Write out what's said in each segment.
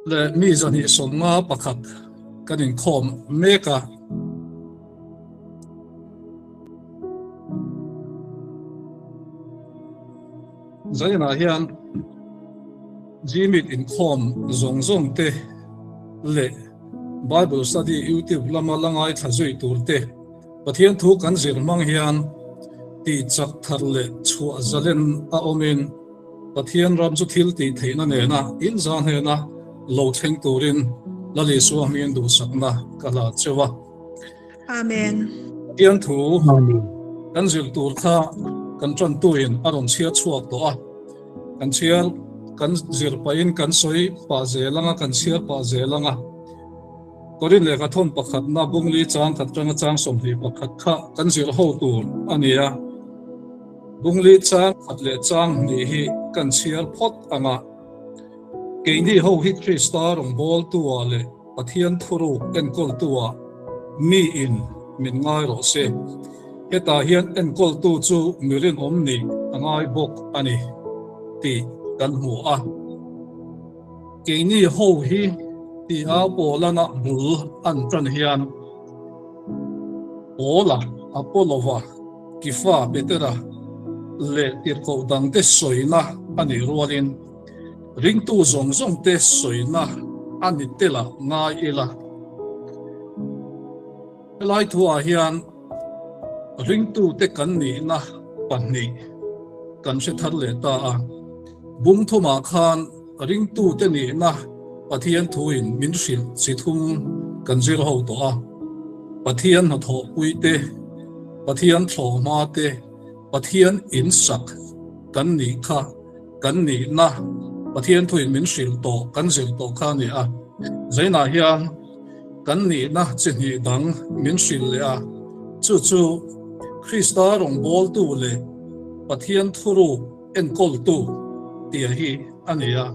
Leh mi 251 kan inkhawm mek a. Zainah hian Gmeet inkhawm zawng zawng te leh Bible study YouTube lama la ngaithla zui tur te Pathian thu kan zir hmang hian tih chak thar leh chhuah zalen a awmin Pathian ram chu thil tih theihna nena inza hnena lo thleng turin Lal Isua hmingin duhsakna ka hlat cheu a. Amen. Pathian thu kan zir tur kha kan tantuin a rawn chhiar chhuak tawh a. Kan chhiar kan zir pahin kan sawi pah zel anga kan chhiar pah zel anga. Korin lehkha thawn pakhatna bungli chang khat atanga chang 21 kha kan zir ho tur a ni a. Bungli chang khat leh chang hnih hi kan chhiar phawt anga. Keini ho hi Krista rawngbawltu-ah leh Pathian thuruk enkawltu-ah miin min ngai rawh se. Hetah hian enkawltu chu mi rinawm nih a ngai bawk a ni tih kan hmu a. Keini ho hi tia Paulana bul an tan hian Paula, Apollova, Kifa, Petera leh tirhkoh dangte sawina a nih rualin ringtu zawng zawngte sawina a ni tela ngai ila. Helai thuah hian ringtute kan nihna pahnih kan hre thar leh ta a. Bung thumah khan ringtute nihna Pathian thuin min hrilh chi thum kan zir ho tawh a. Pathian hnathawhpui te, Pathian thlawhhma te, Pathian insak kan nih kha kan nihna Pathian thuin min hrilh tawh kan zir tawh kha a ni a. Zainah hian kan nihna chi hnih dang min hrilh leh a, chu chu Krista rawngbawltu leh Pathian thuruk enkawltu tih hi a ni a.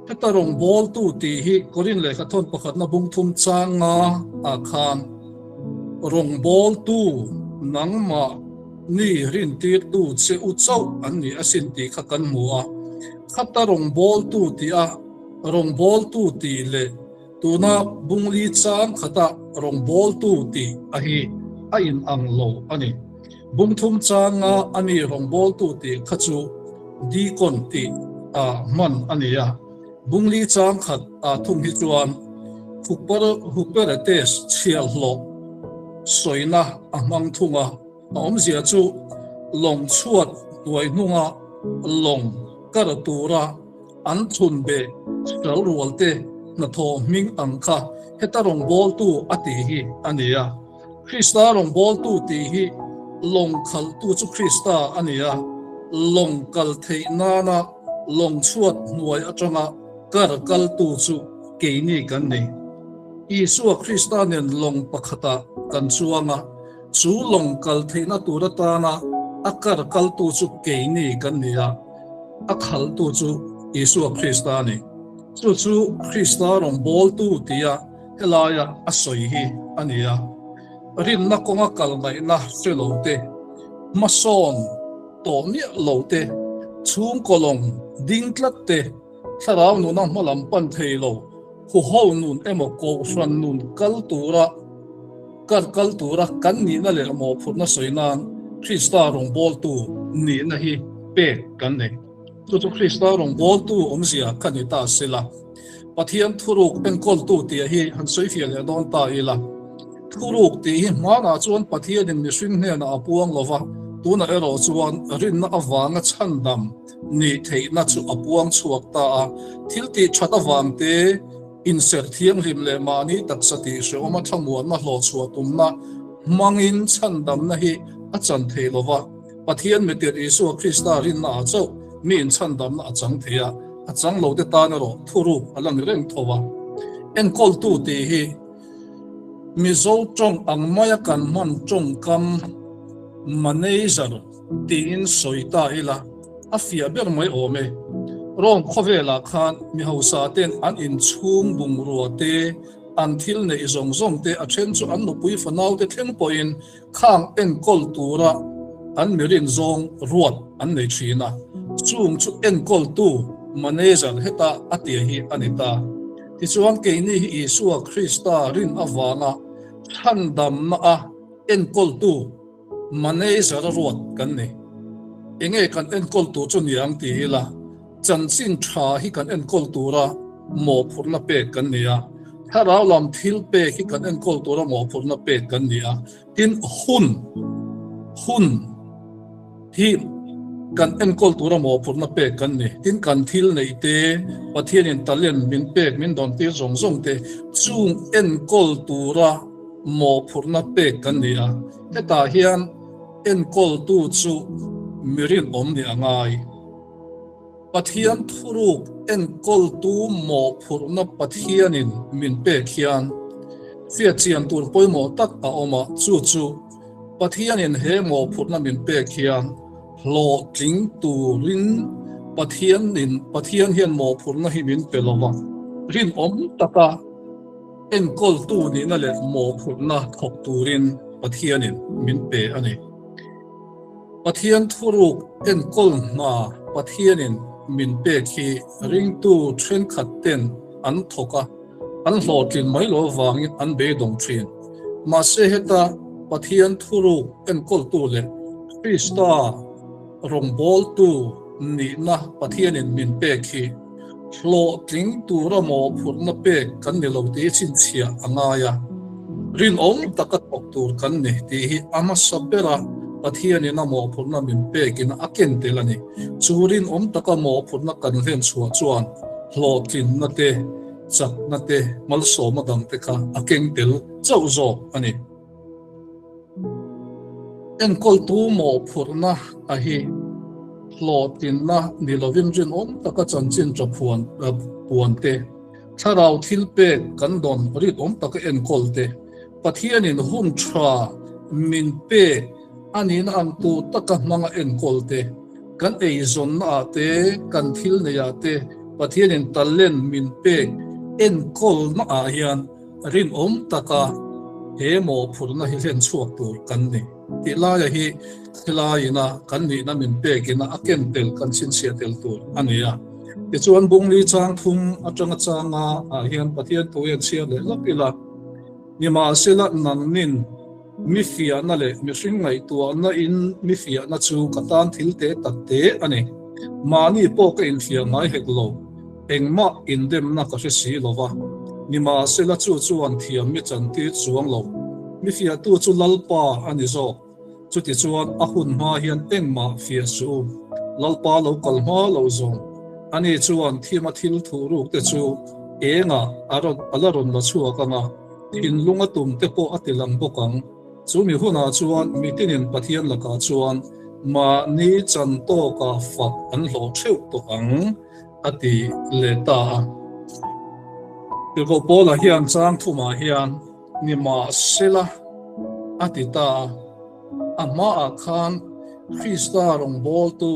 Heta rawngbawltu tih hi Korin lehkha thawn pakhatna bung thum changa ah khan rawngbawltu nangmah ni rintirtu che u chauh an ni asin tih kha kan hmu a. Khata rawngbawltu tih a rawngbawltu tih leh tuna bungli chang khata rawngbawltu tih a hi a inang lo a ni. Bung thum changa a ni rawngbawltu tih kha chu deacon tih a hman a ni a. Bungli chang khat ah thung hi chuan Huperetes chhiahhlawh sawina a hmang thung a. A awmzia chu lawng chhuat hnuai hnunga lawng kar tura an thun beh sal rualte hnathawh hming ang kha heta rawngbawltu a tih hi a ni a. Krista rawngbawltu tih hi lawng khalhtu chu Krista a ni a, lawng kal theih nana lawng chhuat hnuai atanga kar kaltu chu keini kan ni. Isua Krista nen lawng pakhatah kan chuang a, chu lawng kal theihna tur atana a kar kaltu chu keini kan ni a, a khalhtu chu Isua Krista a ni. Chu chu Krista rawngbawltu tia helaia a sawi hi a ni a. Rinna kawnga kal ngaihna hre lo te, hmasawn tawh miah lo te, chhungkaw lawng ding tlat te, thlarau nuna hma lam pan thei lo, huho nun emaw kohhran nun kal tura kar kal tura kan nihna leh mawhphurhna sawi nan Krista rawngbawltu nihna hi pek kan nei. Chu chu Krista rawngbawltu awmzia kha ni ta sela. Pathian thuruk enkawltu tih hi han sawi fiah leh dawn ta ila. Thuruk tih hi hmanah chuan Pathianin mihring hnenah a puang lova, tunah erawh chuan rinna avanga chhandam nih theihna chu a puang chhuak ta a. Thil tih that avangte inserh thianghlim leh mahni taksa tih hrehawma thlamuanna hlawhchhuah tumna hmangin chhandamna hi a chan thei lova. Pathian mitir Isua Krista rinna ah chauh mi inchhandamna a chang thei a, a chang lo te tan erawh thuruk a la ni reng tho a. Enkawltu tih hi Mizo tawng ang maia kan hman tawngkam manager tiin sawi ta ila a fiah ber mai awm e. Rome khawvelah khan mi hausa ten an inchhung bungrua te, an thil neih zawng zawng te, a then chu an nupui fanau te thleng pawhin Khang enkawl tura an mirin zawng ruat an nei thin a, chung chu enkawltu manager heta a tia hi a ni ta. Tichuan keini hi Isua Krista rin avanga chhandamna a enkawltu manager a ruat kan ni. Enge kan enkawl tur chu niang ti ila, chanchin tha hi kan enkawl tura mawhphurhna pek kan ni a, thlarau lam thil pek hi kan enkawl tura mawhphurhna pek kan ni a, tin hun, hun hi kan enkawl tura mawhphurhna pek kan ni. Tin kan thil neih te, Pathianin talent min pek, min dawn tir zawng zawng te chung enkawl tura mawhphurhna pek kan ni a, hetah hian enkawltu chu mi rinawm nih a ngai. Pathian thuruk enkawltu mawhphurhna Pathianin min pek hian fiahchian tur pawimawh tak a awm a, chu chu Pathianin he mawhphurhna min pek hian hlawhtling turin Pathianin Pathian hian mawhphurhna hi min pe lo va, rinawm taka Enkawltu nihna leh mawhphurhna thawk turin Pathianin min pe a ni. Pathian thuruk enkawl hna Pathianin min pek hi ringtu thenkhat ten an thawk a, an hlawhtlin mai lo avangin an beidawng thin. Mahse heta Pathian thuruk enkawltu leh Krista rawngbawltu nihna Pathianin min pek hi hlawhtling tura mawhphurhna pek kan ni lo tih chhinchhiah a ngai a, rinawm taka thawk tur kan ni tih hi a hmasa bera Pathianin a mawhphurhna min pekin a ken tel a ni. Chu rinawm taka mawhphurhna kan hlen chhuah chuan hlawhtlinna te, chakna te, malsawmna dangte kha a keng tel chauh zawk a ni. Enkawltu mawhphurhna a hi hlawhtlinna ni lovin rinawm taka chanchin tha phuan puan te, thlarau thil pek kan dawn rinawm taka enkawl te, Pathianin hun tha min pek a nihna ang tur taka hmanga enkawl te, kan eizawnna ah te, kan thil neih ah te Pathianin talent min pek enkawlna ah hian Rinawm taka he mawhphurhna hi hlen chhuak tur kan ni tih laia hi helaiina kan nihna min pekina a ken tel kan chhinchhiah tel tur a ni a. Tichuan Bungli chang thum atanga changa ah hian Pathian thu hian chhiar leh lawk ila, Nimahsela nangnin mi fiahna leh mihring ngaihtuahna in mi fiahna chu ka tan thil te tak te a ni. Mahni pawh ka infiah ngai hek lo. Engmah indemna ka hre si lo va, nimahsela chu chuan thiam mi chantir chuang lo. Mi fiahtu chu Lalpa a ni zawk. Chutichuan a hun hma hian engmah fiah suh u. Lalpa lo kal hma lo zawng. Ani chuan thima thil thuh ruk te chu engah a rawn a la rawn la chhuak ang a, thinlung a tum te pawh a ti lang bawk ang. Chu mi hunah chuan mitinin Pathian lakah chuan mahni chan tawkah fak an hlawh theuh tawh ang. A ti leh ta a. Tirhkoh Paula hian chang thumah hian nimahsela a ti ta a. A hmaah khan Krista rawngbawltu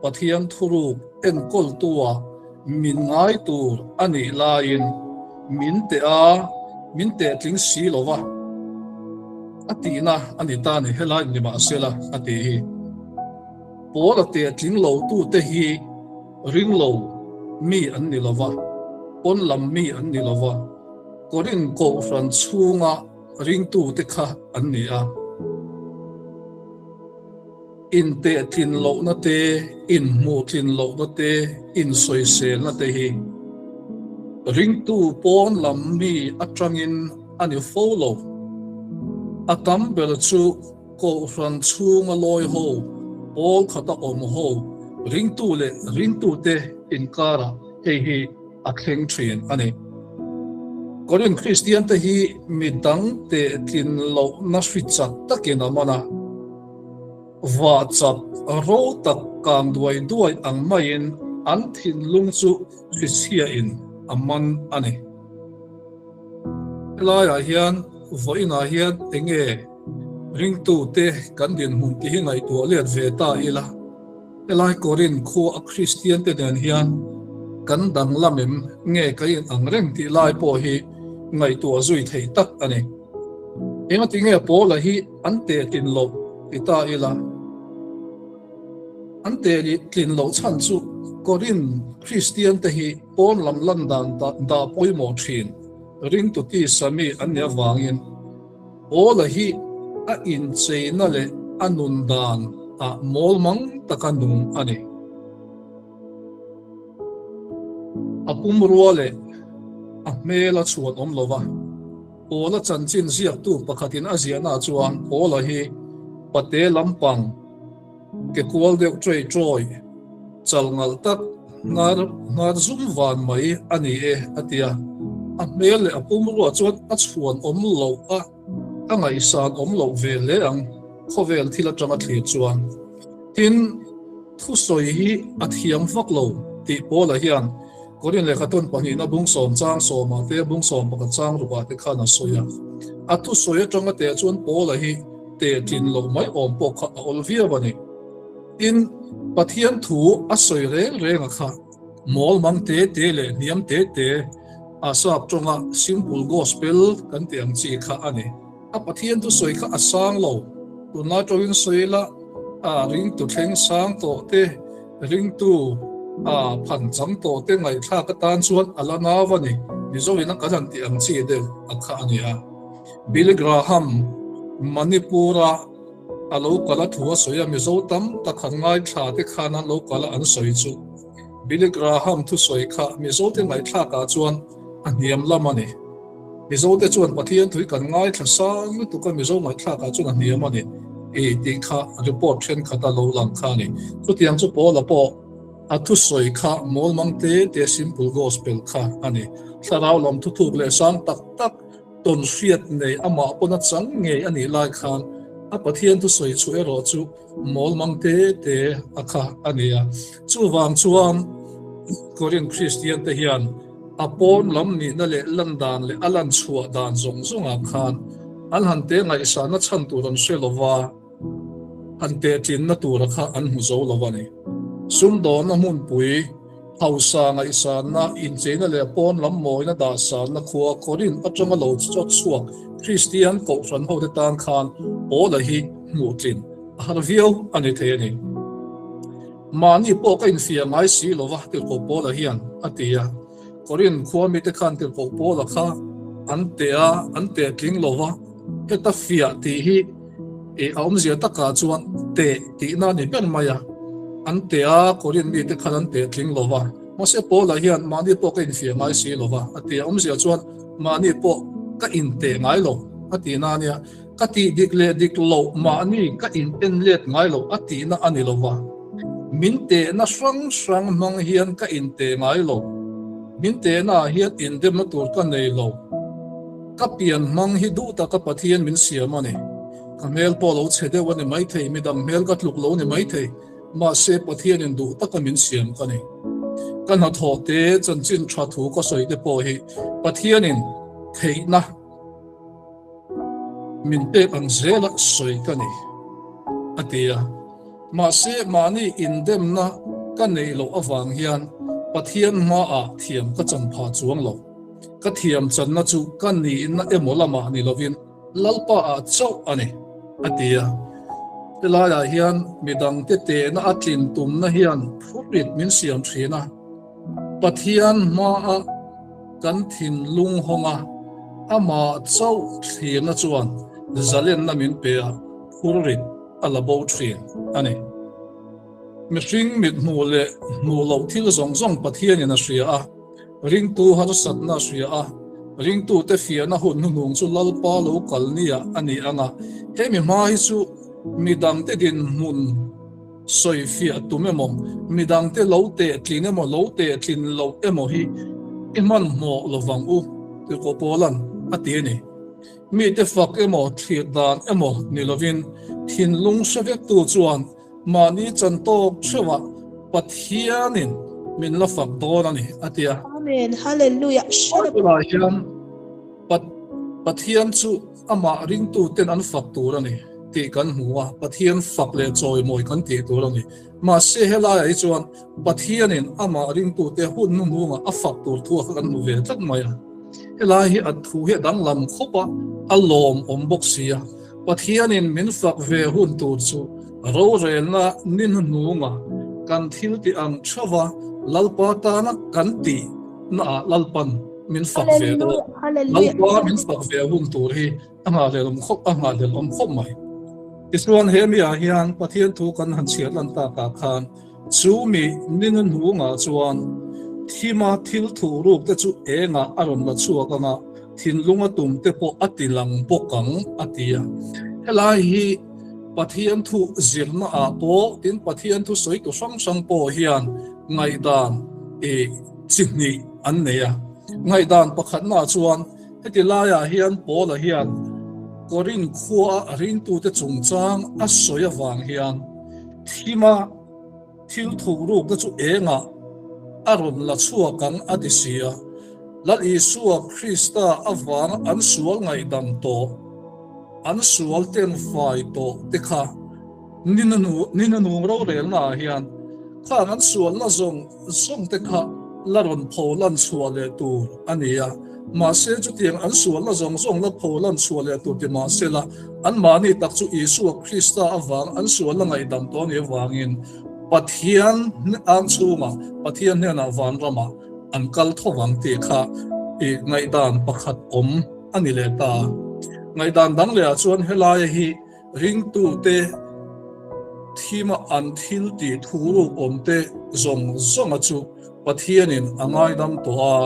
Pathian thuruk enkawltua min ngai tur a nih laiin min teh a, min teh tling si lo va a tihna a ni ta a ni, helai nimahsela a ti hi. Paula teh tling lo tute hi ring lo mi an ni lo va, pawn lam mi an ni lo va, Korinth kohhran chhunga ringtute kha an ni a. Inteh tlin lohna te, inhmuh tlin lohna te, insawiselna te hi ringtu pawn lam mi atangin a ni fo lo. A tam ber chu Kohhran chhunga lawi ho, pawl khata awm ho, ringtu leh ringtute inkarah hei hi a thleng thin a ni. Korinth Kristiante hi mi dang teh tlin lohna hri chak takin a man a, vah chak ro tak kang duai duai ang maiin an thinlung chu hrichhiain a man a ni. Helaiah hian vawiinah hian enge ringtute kan dinhmun tih hi ngaihtuah let ve ta ila, helai Korinth khua a Kristian te nen hian kan danglam em nge ka in ang reng tih lai pawh hi ngaihtuah zui thei tak a ni. Engati nge Paula hi an teh tlin loh ti ta ila, an teh tlin loh chhan chu. Korinth Kristiante hi pawn lam lan dan dah pawimawh thin ringtu tisa mi an nih avangin Paula hi a incheina leh a nun dan ah mawl mang taka nung a ni. A pumrua leh a hmel a chhuan awm lo va. Paula chanchin ziaktu pakhatin a ziahna chuan Paula hi pate lampang ke kual deuh ṭei ṭawi, chal ngalh tak, hnar hnar zum van mai a ni e a ti a. A hmel leh a pumrua chuan a chhuan awm loh a, a ngaihsan awm loh ve hle ang khawvel thil atanga thlir chuan. Tin, thusawi hi a thiam vak lo tih Paula hian Korin lehkhathawn pahnihna bung sawm chang sawmah te, bung sawm pakhat chang rukah te khan a sawi a. A thusawi atanga teh chuan Paula hi teh tlin loh mai awm pawh kha a awl viau a ni. Tin, Pathian thu a sawi reng reng a kha mawl mang te te leh hniam te te a sap tawnga simple gospel kan tih ang chi kha a ni. A Pathian thusawi kha a sang lo. Tunlai tawngin sawi ila a ringtu thleng sang tawh te, ringtu a phan chang tawh te ngaihthlak atan chuan a la nau a ni. Mizo in a kan han tih ang chi deuh a kha a ni a. Billy Graham, Manipur-a a lo kal a thu a sawi a, Mizo tam tak han ngaithla te khan an lo kal a an sawi chu. Billy Graham thusawi kha Mizo te ngaihthlakah chuan a hniam lam a ni. Mizo te chuan Pathian thui kan ngaithla sang lutuk a, Mizo ngaihthlakah chuan a hniam a ni i tih kha report thenkhat a lo lang kha a ni. Chutiang chu Paula pawh a thusawi kha mawlmang te te simple gospel kha a ni. Thlarau lam thuthuk leh sang tak tak tawn hriat nei amah pawn a chang ngei a nih lai khan a Pathian thusawi chu erawh chu mawlmang te te a kha a ni a. Chuvang chuan Korinth Kristian te hian a pawn lam nihna leh lan dan leh a lan chhuah dan zawng zawngah khan an han te ngaihsahna chhan tur an hre lo va, han tehṭinna tura kha an hmu zo lo a ni. Sumdawnna hmunpui, hausa ngaihsanna, incheina leh pawn lam mawina dahsanna khua Korinth atanga lo chawt chhuak Kristian kohhran hote tan khan Paula hi hmuhtlin a har viau a ni thei a ni. Mahni pawh ka infiah ngai si lo va, Tirhkoh Paula hian a ti a. Korinth khua mite khan Tirhkoh Paula kha an teh a, an teh tling lo va. Heta fiah tih hi a awmzia takah chuan teh tihna a ni ber mai a. An teh a, Korinth mite khan an teh tling lo va. Mahse Paula hian mahni pawh ka infiah ngai si lo va a ti a. Awmzia chuan mahni pawh ka inteh ngai lo a tihna a nia. Ka tih dik leh dik loh mahni ka inpen let ngai lo a tihna a ni lo va. Min tehna hrang hrang hmang hian ka inteh ngai lo. Min tehna ah hian indemna tur ka nei lo. Ka pian hmang hi duh taka Pathian min siam a ni. Ka hmel pawh lo chhe deuh a ni maithei, midang hmel ka tluk lo ni maithei, mahse Pathianin duh taka min siam ka ni. Ka hnathawh te, chanchin tha thu ka sawi te pawh hi Pathianin theihna, Min pek ang zela sawi ka ni, a ti a. Mahse, mahni indemna ka neih loh avang hian Pathian hmaah thiam ka chan pha chuang lo. Ka thiam channa chu ka nihna emaw lamah ni lovin Lalpaah chauh a ni, a ti a. Helaiah hian midangte tehna a tlin tumna hian phurit min siam thin a. Pathian hmaah kan thinlung hawng a, amah chauh thlirna chuan zalenna min pe a, phurrit a la bo thin a ni. Mihring mit hmuh leh hmuh loh thil zawng zawng Pathianin a hria a, ringtu harsatna a hria a, ringtute fiahna hun hnuhnung chu Lalpa lo kal nia a ni ang a, hemi hma hi chu midangte dinhmun Sawifiah tum emaw, midangte lo tehtlin emaw, lo tehtlin loh emaw hi i hmanhmawh lovang u, Tirhkoh Paula'n a ti a ni. Mite fak emaw, thlir dan emaw ni lovin thinlung hre vektu chuan mahni chan tawk theuhah Pathianin min la fak dawn a ni, a ti a. Amen. Hallelujah. Bible-ah hian Pathian chu Amah ringtuten an fak tur a ni tih kan hmu a, Pathian fak leh chawimawi kan tih tur a ni. Mahse helaiah hi chuan Pathianin amah ringtute hun hnuhnungah a fak tur thu a kha kan hmu ve tlat mai a. Helai hi a thu hi a danglam khawp a, a lawmawm bawk si a. Pathianin min fak ve hun tur chu rorelna ni hnuhnungah kan thil tih ang theuh va. Lalpa tana kan tih naah Lalpan min fak ve dawn. Lalpa min fak ve hun tur hi a nghahhlelawm khawp a nghahhlelawm khawp mai. Tichuan he miah hian Pathian thu kan han chhiat lan takah khan chu mi nina hnungah chuan thima thil thuh ruk te chu engah a rawn la chhuak anga thinlunga tum te pawh a ti lang bawk ang a ti a. Helai hi Pathian thu zirna ah pawh tin Pathian thu sawi tu hrang hrang pawh hian ngaihdan chi hnih an nei a. Ngaihdan pakhatna chuan Heti laiah hian Paula hian Korinth khua a ringtute chungchang a sawi avang hian thima thil thuhrukna chu engah a rawn la chhuak ang a ti si a. Lal Isua Krista avanga an sual ngaihdam tawh, an sual ten fai tawh te kha Nina nung rorelna ah hian khang an sualna zawng zawng te kha la rawn pho lan chhuah leh tur a ni a. Mahse chutiang an sualna zawng zawng la pho lan chhuah leh tur ti mahsela anmahni tak chu Isua Krista avang an sualna ngaihdam tawh a nih avangin Pathian ang chhungah Pathian hnenah vanramah an kal tho vang tih kha i ngaihdan pakhat awm a ni leh ta. Ngaihdan dang lehah chuan helaia hi Ringtute thima an thil tih thu ruk awmte zawng zawnga chu Pathianin a ngaidam tawh a,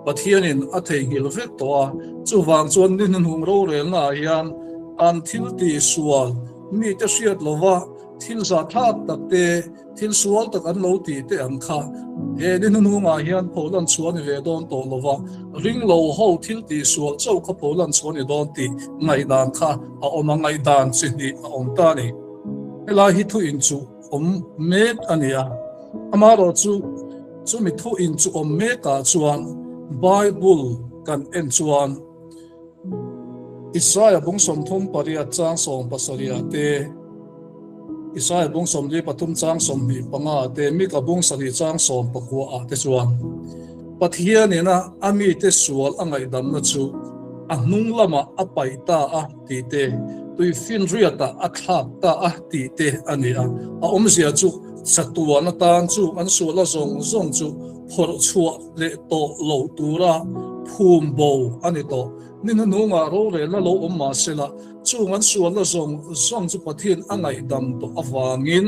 Pathianin a theihnghilh vek tawh a. Chuvang chuan ni hnuhnung rorelnaah hian an thil tih sual mite hriat lova thil zahthlak takte, Thil sual tak an lo tih teh ang kha. He ni hnuhnungah hian pholan chhuah a ni ve dawn tawh lo va, ring lo ho thil tih sual chauh kha pholan chhuah a ni dawn tih ngaihdan kha a awm a, ngaihdan chi hnih a awm ta a ni. Helai hi thu inchuh awm mek a ni a, amaherawhchu chumi thu inchuh awm mekah chuan Bible kan en chuan, Isaiah bung 38 chang 70 te, Isaiah bung 43 chang 25 te, Mika bung 7 chang 19 ah te chuan Pathianin a a mite sual a ngaihdamna chu a hnung lamah a paih ta a tih te, tuifinriatah a thlak ta a tih te a ni a. A awmzia chu chatuan atan chu an sualna zawng zawng chu phawrh chhuah leh tawh lo tura phum bo a ni tawh. Ni hnuhnungah rorelna lo awm mah sela, chung an sualna zawng zawng chu Pathian a ngaihdam tawh avangin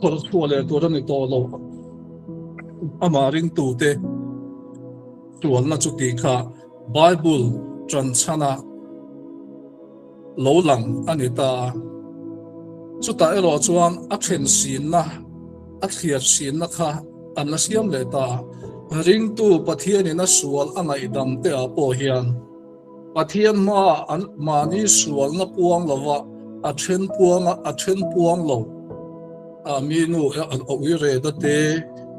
phawrh chhuah leh tur a ni tawh lo. Amah ringtute sualna chu tih kha Bible ṭanchhana lo lang a ni ta a. Chutah erawh chuan a then sinna, a thliar sinna kha an la siam leh ta a. Ringtu Pathianin a sual a ngaihdam te ah pawh hian Pathian hmaah an mahni sualna puang lova a then puang a, a then puang lo. A mi nu a uirehna te,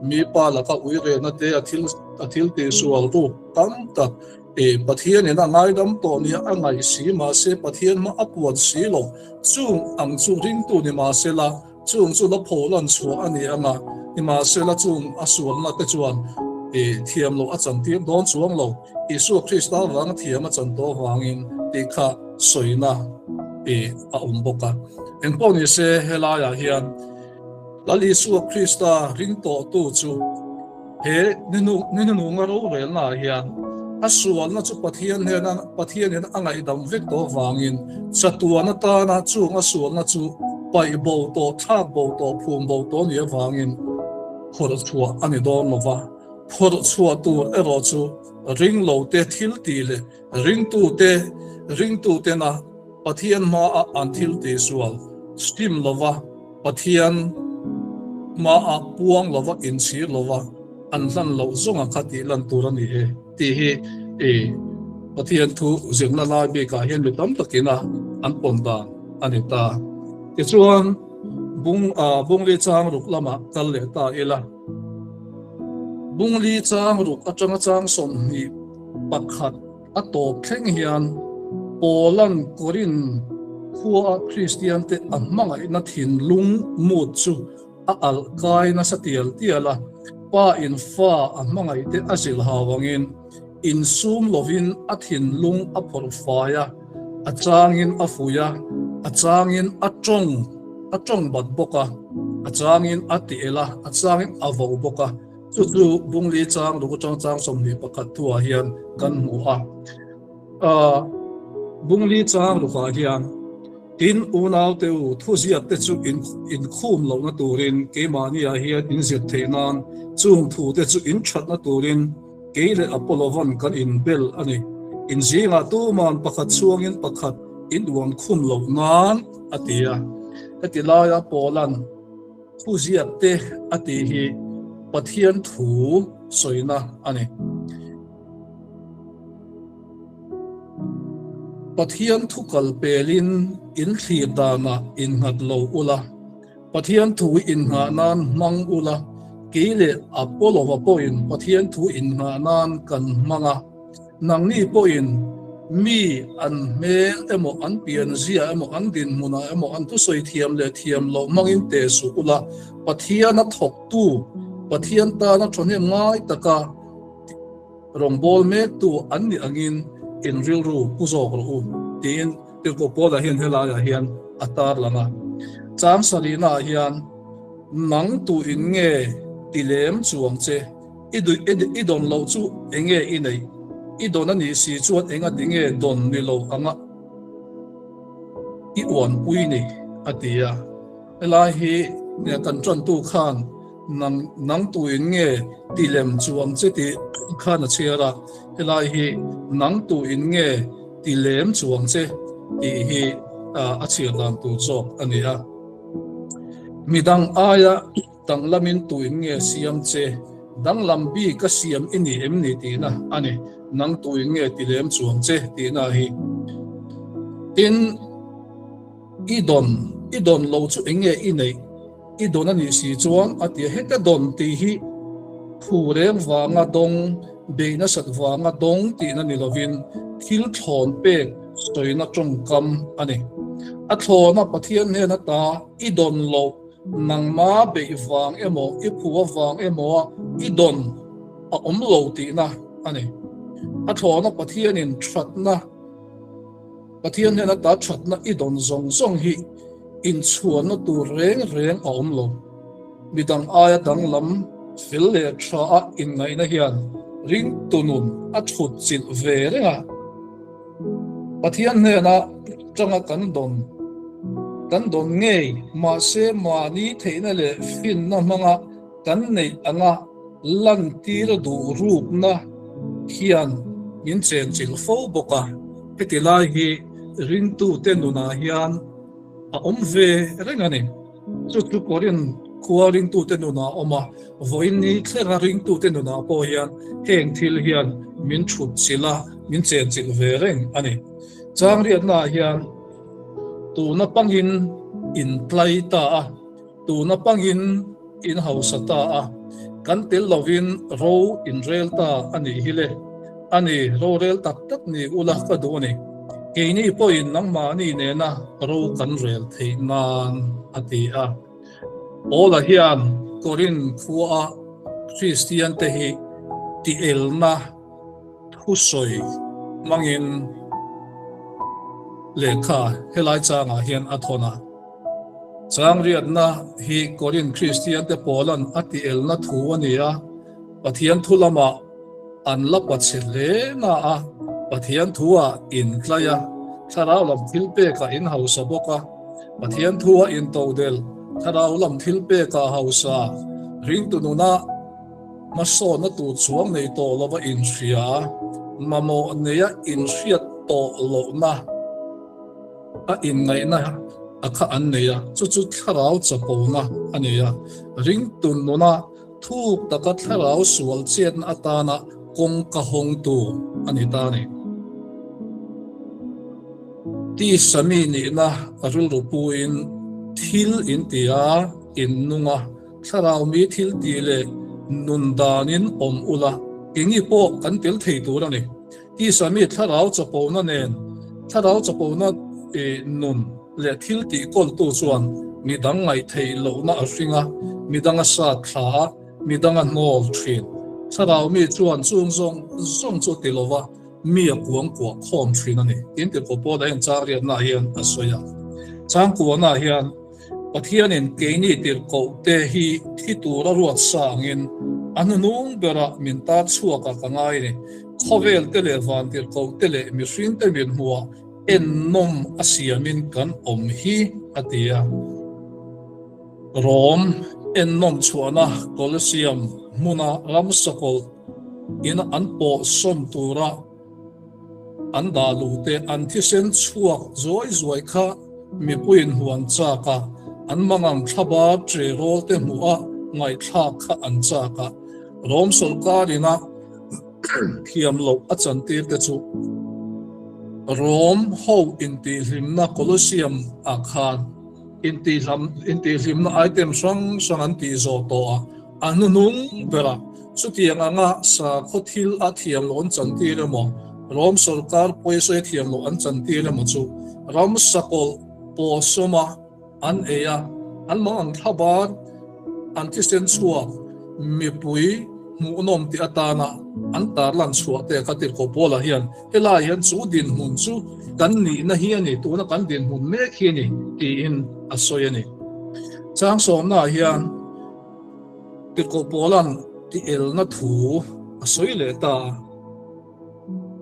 mi pa laka uirehna te, a thil a thil tihsual ruk tam tak E, Pathianin a ngaidam tawh nia a ngaih si, mahse Pathian hma a puan si lo. Chung ang chu ringtu ni mahsela, chung chu la pho lan chhuah a ni ang a, nimahsela chung a sualna te chuan e, thiam loh a chantir dawn chuang lo. Isua Krista vanga thiam a chan tawh avangin tih kha sawina e, a awm bawk a. Engpawh nise helaiah hian Lal Isua Krista ring tawhtu chu He ninununga rorelnaah hian a sualna chu Pathian hnena Pathianin a ngaihdam vek tawh avangin chatuan atana chung a sualna chu paih bo tawh, thlak bo tawh, phum bo tawh nih avangin phawrh chhuah a ni dawn lo va. Phawrh chhuah tur erawh chu ringlote thiltih leh ringtute ringtutena Pathian hmaah an thiltih sual hrim lova, Pathian hmaah puang lova inchhir lova an hlan loh zawnga kha tih lan tur a ni e tih hi i Pathian thu zirna lai bikah hian mi tam takina an pawn dan a ni ta. Tichuan, bung bungli chang ruk lamah kal leh ta ila. Bungli chang ruk atanga chang 21 A tawp thleng hian Paula'n Korinth khua Kristiante a hmangaihna thinlung mut chu a alh kai nasa tial tial a, pa in fa a hmangaihte a zilh hau angin insum lovin a thinlung a phawrh fai a, a changin a fuih a, a changin a tawng a tawng bat bawk a. A changin a ti el a, a changin a vo bawk a. Chu chu Bungli chang ruk atang chang 21 thuah hian kan hmu a. Bungli chang rukah hian, Tin, unaute u, thuziakte chu in inkhum lohna turin keimahniah hian in zir theih nan, chung thute chu in thatna turin kei leh Apollovan kan inbel a ni. In zingah tuman pakhat chhuangin pakhat in uan khum loh nan, a ti a. Heti laia Paula'n thuziakte a tih hi Pathian thu sawina a ni. Pathian thu kal pelin in thlir danah innghat lo ula, Pathian thu innghah nan hmang ula, kei leh Apollo-a pawhin Pathian thu innghah nan kan hmang a, nangni pawhin mi an hmel emaw an pianzia emaw an dinhmunah emaw an thusawi thiam leh thiam loh hmangin teh suh ula, Pathiana thawktu, Pathian tana thahnem ngai taka Rawngbâwl mêktu an nih angin in rilru pu zawk rawh u, tiin Tirhkoh Paula hian helaiah hian a tarlang a. Chang sarihnaah hian, Nang tu in nge ti lem chuang che? I duh i dawn loh chu eng nge i neih? I dawn a nih si chuan eng a ti nge dawn ni lo anga i uanpui ni? a ti a. Helai hi kan ṭantu khan Nang nang tuin nge ti lem chuang che tih khan a chhiar a, helai hi nang tuin nge ti lem chuang che tih hi a chhiar dan tur zawk a ni a. Midang aia danglamin tuin nge siam che, danglam bik a siam i ni em ni tihna a ni, nang tuin nge ti lem chuang che tihna hi. Tin, i dawn i dawn lo chu eng nge i neih? I dawn a nih si chuan a ti a, heta dawn tih hi phu reng vanga dawng, beih nasat vanga dawng tihna ni lovin thil thlawn pek sawina tawngkam a ni. A thlawna Pathian hnen ata i dawn loh nangma beih vang emaw i phu avang emaw a i dawn a awm lo tihna a ni. A thlawna Pathianin thatna Pathian hnen ata thatna i dawn zawng zawng hi inchhuanna tur reng reng a awm lo. Midang aia danglam fel leh tha a inngaihna hian ringtu nun a thut chilh ve reng a. Pathian hnena tanga kan dawn kan dawn ngei mahse mahni theihna leh finna hmanga kan neih anga lantir duh rukna hian min chenchilh fo bawk a. Heti lai hi ringtute nunah hian a awm ve reng a ni. Chu chu Korin khua ringtute nunah a awm a, vawiin ni thlenga ringtute nunah pawh hian heng thil hian min thut chilh a, min chenchilh ve reng a ni. Changriatnaah hian tuna pangin intlai ta a. Tuna pangin in hausa ta a, kan tel lovin ro in rel ta a nih hi le. A ni, rorel tak tak ni ula ka duh a ni. Keini pawhin nangmahni nena ro kan rel theih nan, a ti a. Paula hian Korinth khua Kristiante hi tielna thusawi hmangin lehkha helai changah hian a thawn a. Changriatna hi Korinth Kristiante Paula'n a tielna thu a ni a, Pathian thu lamah an la pachhe hle na a, Pathian thu-ah intlai a, thlarau lam thil pekah in hausa bawk a, Pathian thu-ah intodelh, thlarau lam thil pekah hausa, ringtu nunah hmasawnna tur chuang nei tawh lova inhria, mamawh neia inhriat tawh lohna. A inngaihna a kha an nei a, chu chu thlarau chapona a ni a. Ringtu nuna thuk taka thlarau sual chetna atana kawngka hawngtu a ni ta a ni. Tisa mi nihna a rilru puin thil in ti a, in nung a, thlarau mi thil tih leh nun danin awm ula, keini pawh kan tel thei tur a ni. Tisa mi thlarau chapona nen, thlarau chapona nun leh thil tih kawltu chuan midang ngaihtheih lohna a hring a, midang a sat thla a, midang a hnawl thin. Thlarau mi chuan chung zawng zawng chu ti lova mi a kuang kuah khawm thin a ni. Tin, Tirhkoh Paula hian chang riatnaah hian a sawi a. Chang kuahnaah hian. Pathianin keini tirhkohte hi thi tura ruat sa angin a hnunung berah min tar chhuak a ka ngai ni. Khawvel te leh van tirhkohte leh mihringte min hmuhah ennawm a siamin kan awm hi a ti a. Rom ennawm chhuahna Colosseum hmuna ramsakawlh ina an pawh sawm tura An dah luhte an thisen chhuak zuai zuai kha mipuiin hmuh an chak a, an mangang thlaba tre rawlte hmuh a ngaihthlak kha an chak a. Rom sawrkar ina thiam loh a chantir te chu Rom ho intihhlimna Colosseum ah khan intihhlimna item hrang hrang an tih zawh tawh a, A hnuhnung berah chutiang anga sakhaw thil a thiam loh an chantir emaw, Rom sawrkar pawisawi a thiam loh an chantir emaw chu ram sakawlh pawhsawma an ei a, an mang ang thlabar an thisen chhuak mipui hmuhnawm tih atana an tarlan chhuah te kha tirhkoh Paula hian helai hian chu dinhmun chu kan nihna hi a ni, tuna kan dinhmun mek hi a ni tiin a sawi a ni. Chang sawmnaah hian. Tirhkoh Paula'n ti elna thu a sawi leh ta a,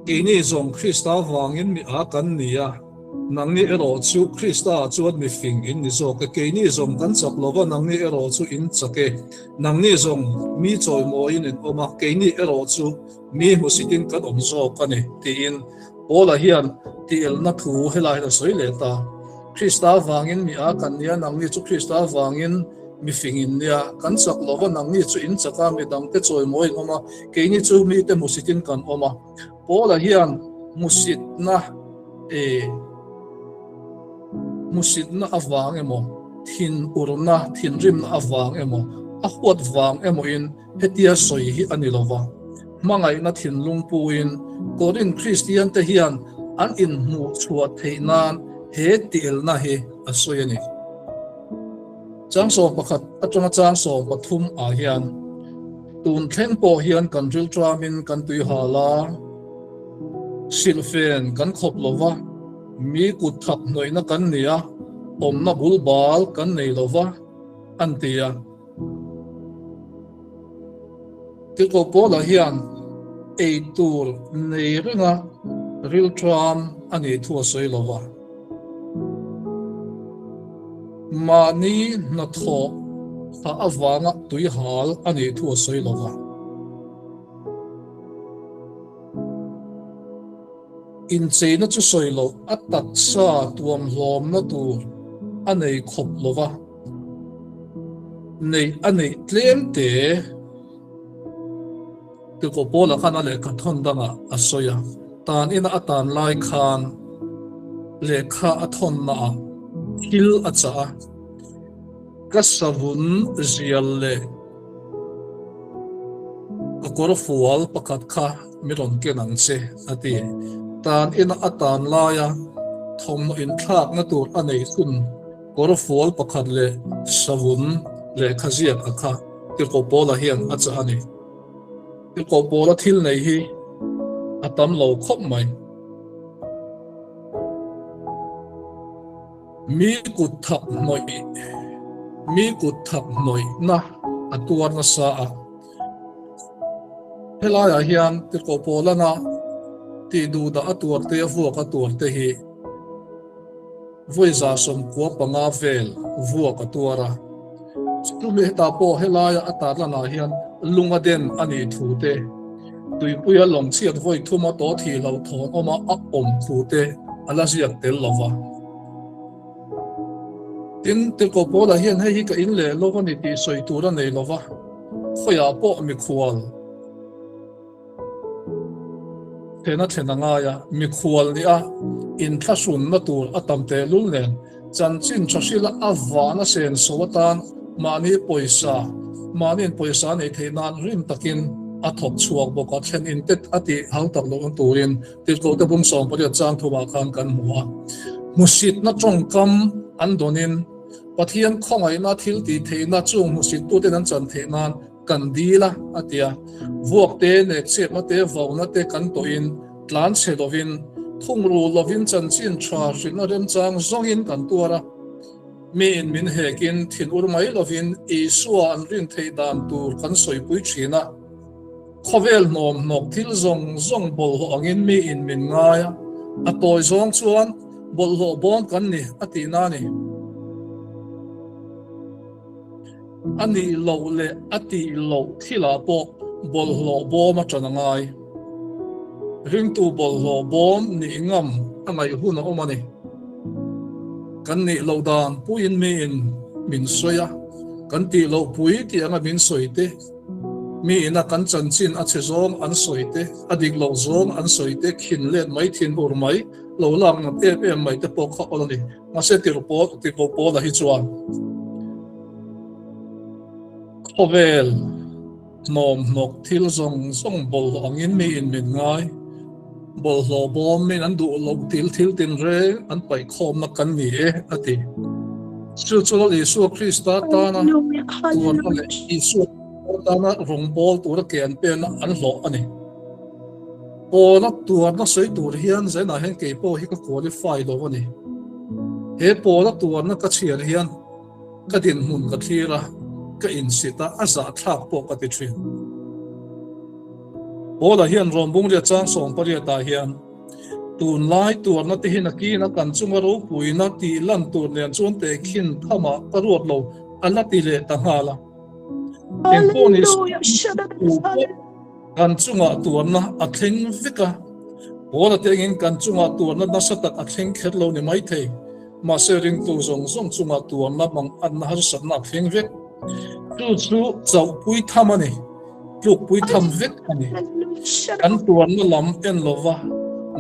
Keini zawng Krista vangin mi a kan ni a, nangni erawh chu Krista-ah chuan mi fing in ni zawk e. Keini zawng kan chak lo va, nangni erawh chu in chak e. Nangni zawng mi chawimawiin in awm a, keini erawh chu mi hmusitin kan awm zawk a ni, tiin Paula hian ti elna thu helai hian a sawi leh ta. Krista vangin mi a kan nia, nangni chu Krista vangin mi fing in nia, kan chak lo va, nangni chu in chak a, mi dangte chawimawi in awm a, keini chu mite hmusitin kan awm a. Paula hian hmusitna e hmusitna avang emaw, thinurna, thinrimna avang emaw, a huat vang emawin hetia sawi hi a ni lo va. Hmangaihna thinlung puin Korin Kristiante hian an inhmuh chhuah theih nan he tielna hi a sawi a ni. Chang 11 atanga chang 13 ah hian tun thleng pawh hian kan rilṭamin kan tuihal a, silhfen kan khawp lo va, mi kut thak hnawihna kan ni a, awmna bul bal kan nei lo va, an ti a. Tirhkoh Paula hian ei tur nei renga rilṭam a nih thu a sawi lo va. Mahni hnathawh tha avanga tuihal a nih thu a sawi lo va. Incheina chu sawi loh a taksa tuamhlawmna tur a nei khawp lo va. Neih a neih tlem te. Tirhkoh Paula khan a lehkha thawn dangah a sawi a, tan ina a tan lai khan lehkha a thawnnaah thil a chah a, Ka savun zial leh ka kawr fual pakhat kha mi rawn ken ang che, a ti. Tan ina a tan laia thawmhnaw inthlakna tur a nei thun kawr fual pakhat leh savun lehkha ziak a kha Tirhkoh Paula hian a chah a ni. Tirhkoh Paula thil nei hi a tam lo khawp mai. Mi kut thak hnawih, mi kut thak hnawihna a tuar nasa a. Helaiah hian Tirhkoh Paulana tih duhdah a tuar te, a vuak a tuar te hi Vawiza 95 vel vuak a tuar a. Chumi hetah pawh helaia a tarlanah hian lung a den a nih thu te, tuipuia lawng chhiat vawi thuma tawh thih loh thawn awma a awm thu te a la ziak tel lo va. Tin, Tirhkoh Paula hian hei hi ka in leh lo a ni tih sawi tur a nei lo va, khawiah pawh mikhual, Thena thlen a ngai a, mikhual nih a inthlahrunna tur a tam tehlul nen chanchin tha hrila a vana senso atan mahni pawisa, mahniin pawisa a neih theih nan rim takin a thawk chhuak bawk a, thlen intet a tih hau tak lohna turin Tirhkohte bung 18 chang thumah khan kan hmu a. Hmusitna tawngkam an dawnin Pathian khawngaihna thil tih theihna chung hmusittuten an chan theih nan Kan dil a, a ti a. Vuak te, nekchepna te, vauna te kan tawhin tlan chhe lovin, thungrul lovin chanchin tha hrilhna remchang zawngin kan tuar a. Miin min hekin thinur mai lovin Isua an rin theih dan tur kan sawipui thin a. Khawvel hnawmhnawk thil zawng zawng bawlhhlawh angin miin min ngai a, a tawi zawng chuan bawlhhlawh bawm kan ni a tihna a ni. A nih loh leh a tih loh thilah pawh bawlhhlawh bawm a ṭan a ngai. Ringtu bawlhhlawh bawm nih ngam a ngaih hun a awm a ni. Kan nih loh dan puiin miin min sawi a, kan tih loh pui tih anga min sawi te, miin a kan chanchin a chhe zawng an sawi te, a dik loh zawng an sawi te khin let mai thin ur mai lo lak nat em em mai te pawh kha awl a ni. Mahse tirh pawl tirhkoh Paula hi chuan khawvel hnawmhnawk thil zawng zawng bawlhhlawh angin miin min ngai. Bawlhhlawh bawmin an duh loh thil thil tinreng an paihkhawmna kan ni e a ti. Chu chu Lal Isua Krista tana tuarna leh Isua tana rawngbâwl tura ke an penna an hlawh a ni. Pawla tuarna sawi tur hian zainah hian kei pawh hi ka qualify lo a ni. He pawla tuarna ka chhiar hian ka dinhmun ka thlir a, ka insit a, a zahthlak pawh ka ti thin. Pawla hian Rawnbungria chang 18 ah hian tunlai tuarna te hi nakin a kan chunga ropuina tih lan tur nen chuan tehkhin thamah ka ruat lo a la ti leh ta nghal a. Engpawh ni se, Kan chungah tuarna a thleng vek a, Paula te engin kan chungah tuarna nasa tak a thleng kher lo ni maithei. Mahse ringtu zawng zawng chungah tuarna manganna harsatna a thleng vek. Chu chu chauhpui tham a ni, tlukpui tham vek a ni. Kan tuarna lam en lova,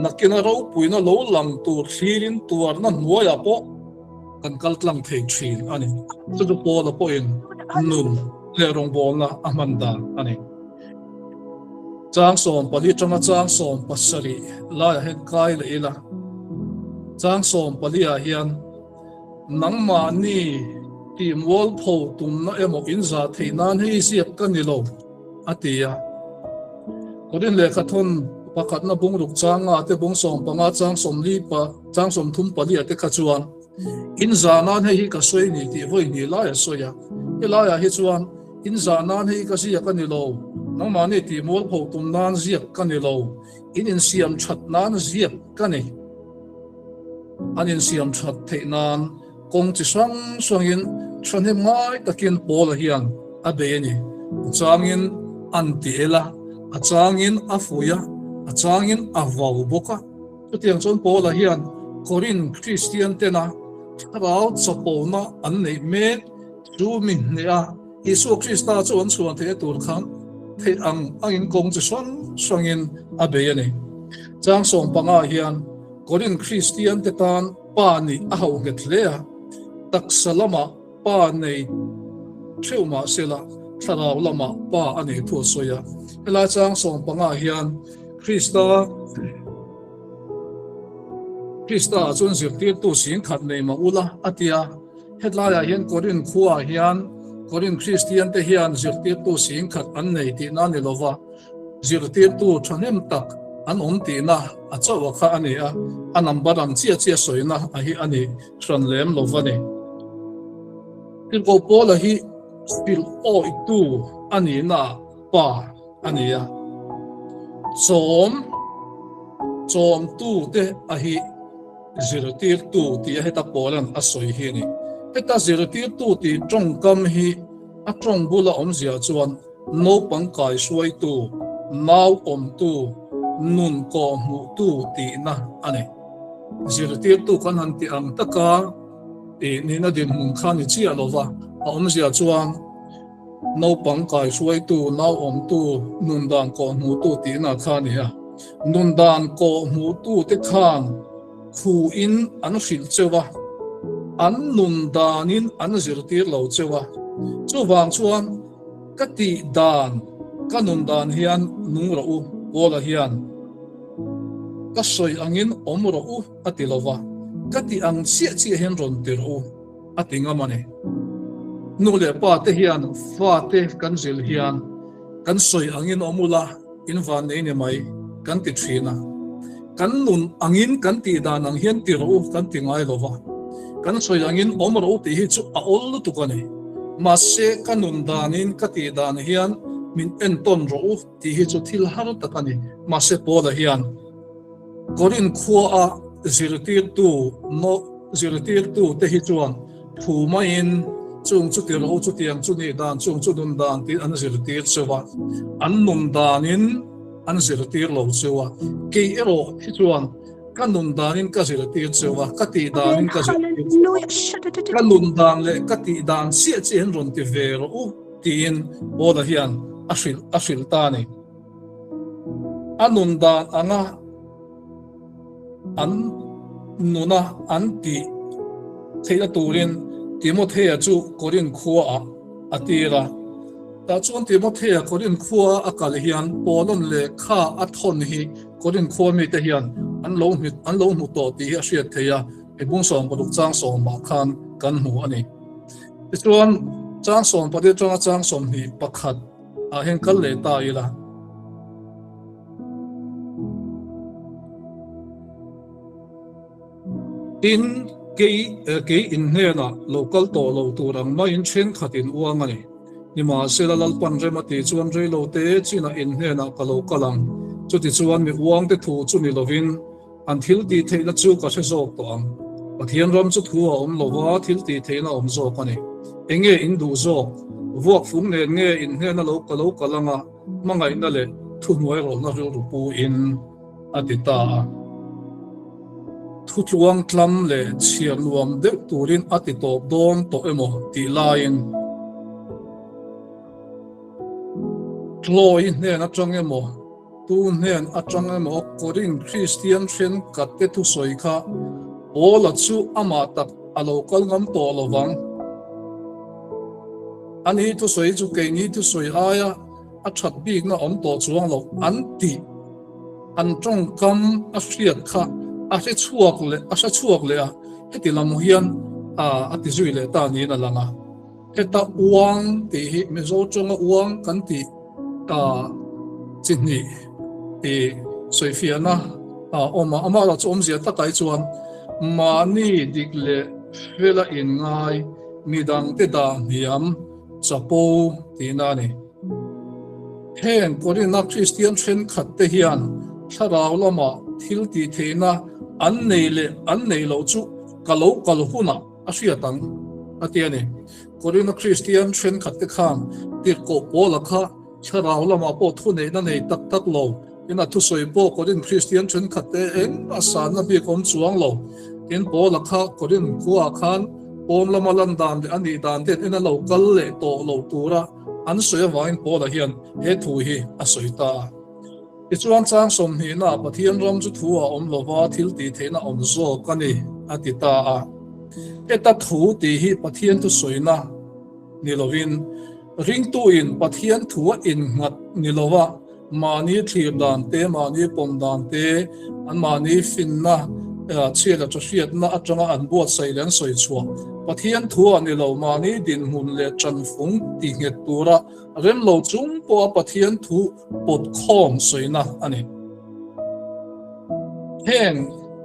nakina ropuina lo lang tur thlirin tuarna hnuaiah pawh kan kal tlang thei thin a ni. Chu chu Paula pawhin nun leh rawngbawlna a hman dan a ni. Chang 14 atanga chang 17 laiah hian kai leh ila. Chang 14 ah hian nangmahni tih mualpho tumna emaw in zah theih nan hei ziak ka ni lo a ti a. Korin lehkha thawn pakhatna bungruk chang nga te bung 15 chang 40 pa chang 34 ah te kha chuan in zah nan hei hi ka sawi ni tih vawi hnih lai a sawi a. Helaiah hi chuan In zah nan hei ka ziak a ni lo, nangmahni tih mualpho tum nan ziak ka ni lo, in insiam that nan ziak ka ni. An insiam that theih nan kawng chi hrang hrangin thahnem ngai takin Paula hian a bei a ni. A changin an ti el a, a changin a fuih a, a changin a vau bawk a. Chutiang chuan Paula hian Korinth Kristian tena thlarau chapona an neih mek Chu mi hneh a, Isua Krista chu an chhuan theih a tur khan theih ang angin kawng chi hrang hrangin a bei a ni. Chang 15 ah hian Korinth Kristian te tan pa nih a hauh nghet hle a, taksa lamah pa nei theuh mah sela thlarau lamah pa a nei thu a sawi a. Helai chang 15 ah hian Krista Krista ah chuan zirtirtu singkhat nei mah ula a ti a. Hetlaiah hian Korinth khuaah hian Korinth Kristiante hian zirtirtu singkhat an nei tihna a ni lo va, zirtirtu thahnem tak an awm tihna a chauh a kha a ni a, a number ang chiah chiah sawina a hi a ni hran lem lo va ni. Tirhkoh Paula hi hrilh awitu a nihna pa a ni a, chawm chawmtute a hi Zirtirtu tih a heta Paula'n a sawi hi a ni. Heta zirtirtu tih tawngkam hi a tawng bula awmzia chuan naupang kaihruaitu, nau awmtu, nun kawhhmuhtu tihna a ni. Zirtirtu kan han tih ang taka tih nihna dinhmun kha ni chiah lova, a awmzia chuan naupang kaihruaitu, nau awmtu, nun dan kawhhmuhtu tihna kha a ni a. Nun dan kawhhmuhtu te khan khuin an hrilh cheu a, an nun danin an zirtir lo cheu a. Chuvang chuan ka tih dan, ka nun dan hian nung rawh u, Paula hian ka sawi angin awm rawh u a ti lo va, ka tih ang chiah chiah hian rawn ti rawh u a ti ngam a ni. Nu leh pa te hian fate kan zil hian kan sawi angin awm ula, In van nei ni mai kan ti thin a, kan nun angin kan tih dan ang hian ti rawh u kan ti ngai lo va. Kan sawi angin awm rawh u tih hi chu a awl lutuk a ni. Mahse, ka nun danin ka tih dan hian min entawn rawh u tih hi chu thil har tak a ni. Mahse, Paula hian Korinth khuaa zirtirtu zirtirtu te hi chuan thu maiin chung chu ti rawh u, chutiang chu nih dan, chung chu nun dan tiin an zirtir cheu a, an nun danin an zirtir lo cheu a. Kei erawh hi chuan Ka nun danin ka zirtir cheu a, ka tih danin ka zirtir cheu a, ka nun dan leh ka tih dan chiah chiah hian rawn ti ve rawh u tiin Paula hian a hrilh a hrilh ta a ni. A nun dan anga an nuna an tih theihna turin Timothea chu Korinth khuaah a tir a. Tah chuan Timothea Korinth khua a kal hian Paula'n lehkha a thawn hi Korinth khua mite hian an lo an lo hmu tawh tih hi a hriat theih a, i bung 16 chang sawmah khan kan hmu a ni. Tichuan, chang 14 atanga chang 21 ah hian kal leh ta ila. Tin, kei kei in hnenah lo kal tawh lo tur ang maiin thenkhat in uang a ni. Nimahsela Lalpan rem a tih chuan rei lo te chinah in hnenah ka lo kal ang. Chutichuan mi uangte thu chu ni lovin an thil tih theihna chu ka hre zawk tawh ang. Pathian ram chu thu a awm lova thil tih theihna a awm zawk a ni. Enge in duh zawk? Vuak fung nen nge in hnena lo ka lo kal anga hmangaihna leh thuhnuai rawlna rilru pu in? a ti ta a. Thu tluang tlam leh chhiar nuam deuh turin a ti tawp dawn tawh emaw tih laiin Chloe hnen atang emaw, tu hnen atang emaw Korinth Kristian thenkhatte thusawi kha Paula chu amah tak a lo kal ngam tawh lo vang. Ani thusawi chu keini thusawi aia a that bikna awm tawh chuang lo an tih. An tawngkam a hriat kha a hre chhuak leh a hre chhuak leh a, heti lam hian a ti zui leh ta niin a lang a. Heta uang tih hi Mizo tawnga uang kan tih chi hnih tih sawifiahna a awm a, amah erawh chu awmzia takah hi chuan mahni dik leh fela inngai midangte dah hniam chapo tihna a ni. Heng Korinth-a Kristian thenkhatte hian thlarau lama thil tih theihna an nei leh an neih loh chu ka lo kal hunah a hriat ang, a ti a ni. Korinth-a Kristian thenkhatte khan tirhkoh Paula kha thlarau lamah pawh thuneihna nei tak tak lo in a thusawi pawh Korinth Kristian thenkhatte engmah sanna bik awm chuang lo. Tin, Paula kha Korinth khuaah khan pawn lama lan dan leh a nih dan ten en a lo kal leh tawh lo tura An sawi avangin Paula hian he thu hi a sawi ta a. Tichuan chang sawmhnihnaah Pathian ram chu thu a awm lova thil tih theihna awm zawk a ni a ti ta a. Heta thu tih hi Pathian thu sawina ni lovin ringtuin Pathian thu a innghat ni lova Mahni thlir dan te, mahni pawm dan te, an mahni finna, chhiat leh hriatna atanga an buatsaih leh an sawi chhuah Pathian thu ah ni lo, mahni dinhmun leh tanfung ti nghet tura rem lo chung pawha Pathian thu pawt khawm sawina a ni. Heng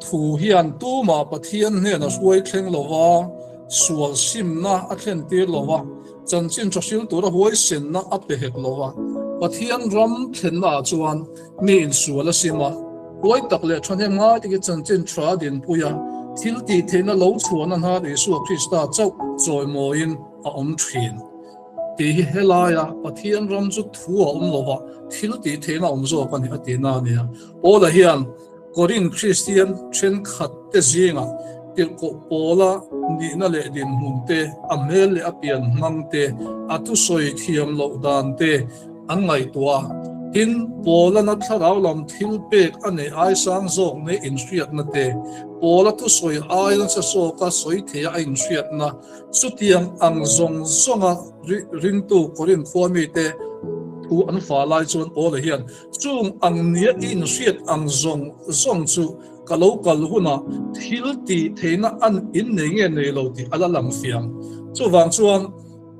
thu hian tumah Pathian hnena hruai thleng lova, sual simna a thlen tir lova, Chanchin tha hril tura huaisenna a pe hek lo a, Pathian ram thlenna ah chuan mi insual a sim a, huai tak leh thahnem ngai takin chanchin tha a dinpui a, thil tih theihna lo chhuahna hnar Isua Krista chauh chawimawiin a awm thin. Tih hi helaia Pathian ram chu thu a awm lo va, thil tih theihna a awm zawk a ni a tihna a nia. Paula hian Korinth Kristian thenkhatte zingah tirhkoh Paula nihna leh dinhmun te, a hmel leh a pian hmang te, a thusawi thiam loh dan te an ngaihtuah a. Tin, Paulana thlarau lam thil pek a neih ai sang zawk nei inhriatna te, Paula thusawi ai nasa zawka sawi theia a inhriatna, chutiang ang zawng zawnga ringtu Korinth khua mite thu an fah lai chuan Paula hian Chung ang nia i inhriat ang zawng zawng chu ka lo kal hunah thil tih theihna an innei nge nei lo tih a la lang fiang. Chuvang chuan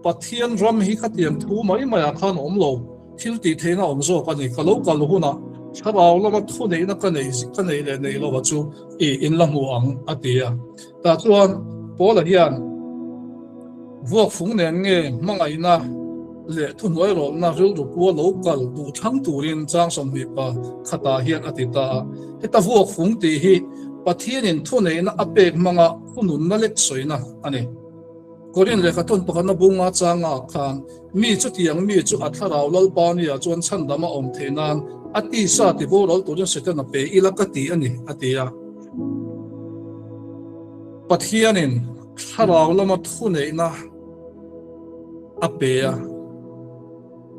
Pathian ram hi khatiang thu mai maiah khan a awm lo, thil tih theihna a awm zawk a ni. Ka lo kal hunah thlarau lama thuneihna ka neih ka neih leh neih lova chu i inla hmu ang a ti a. Tah chuan. Paula hian vuak fung nen nge hmangaihna leh thuhnuai rawlhna rilru pua lo kal duh thlang turin chang 20 pa khatah hian a ti ta a. Heta vuak fung tih hi Pathianin thuneihna a pek hmanga thununna lek sawina a ni. Korin lehkhathawn pakhatna bunga changa khan mi chutiang mi chu a thlarau Lalpa nia chuan chhandam a awm theih nan a tisa tiboral turin Setana pe ila ka ti a ni, a ti a. Pathianin thlarau lama thuneihna a pe a,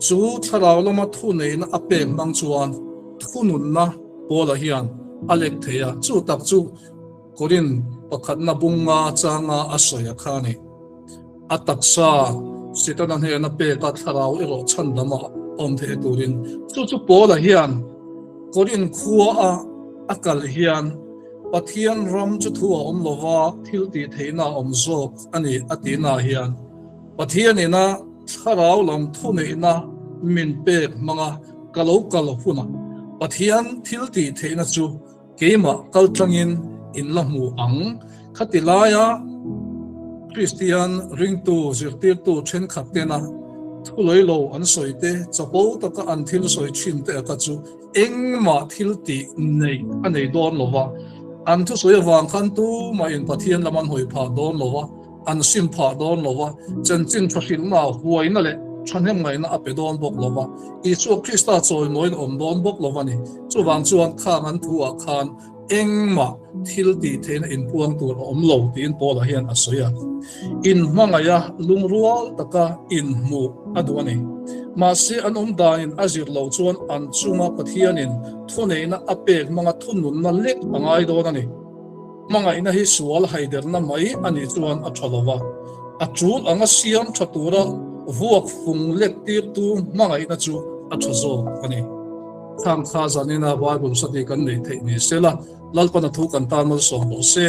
chu thlarau lama thuneihna a pek hmang chuan thununna Paula hian a lek thei a, chu tak chu Korin pakhatna bunga changa a sawi a kha a ni. A taksa Setana hnena peka thlarau erawh chhandama awm thei turin chu chu Paula hian Korin khua a a kal hian Pathian ram chu thu a awm lova thil tih theihna a awm zawk a ni a tihna hian Pathianina thlarau lam thuneihna min pek hmanga ka lo kal hunah Pathian thil tih theihna chu keimah kal tlangin in la hmu ang. Khati laia Kristian ringtu zirtirtu thenkhat tena thulawi lo an sawi te, chapo taka an thil sawi thin te aka chu engmah thil tih neih a nei dawn lo va, an thusawi avang khan tumahin Pathian lam an hawi phah dawn lo va, an sim phah dawn lo va, chanchin tha hrilhna, huaina leh thahnem ngaihna a pe dawn bawk lo va, Isua Krista chawimawiin a awm dawn bawk lo va ni. Chuvang chuan khang an thuah khan engmah thil tih theihna inpuang tur a awm lo tiin Paula hian a sawi a. Inhmangaih a, lungrual taka inhmuh a duh a ni. Mahse an awm danin a zir lo chuan an chunga Pathianin thuneihna a pek hmanga thununna lek a ngai dawn a ni. Hmangaihna hi sual haiderna mai a nih chuan a tha lo va, a tul anga siam tha tura vuak fung let tirtu hmangaihna chu a tha zawk a ni. Khang kha zanina Bible study kan neih theih ni se la, Lalpana thu kan tan malsawm rawh se.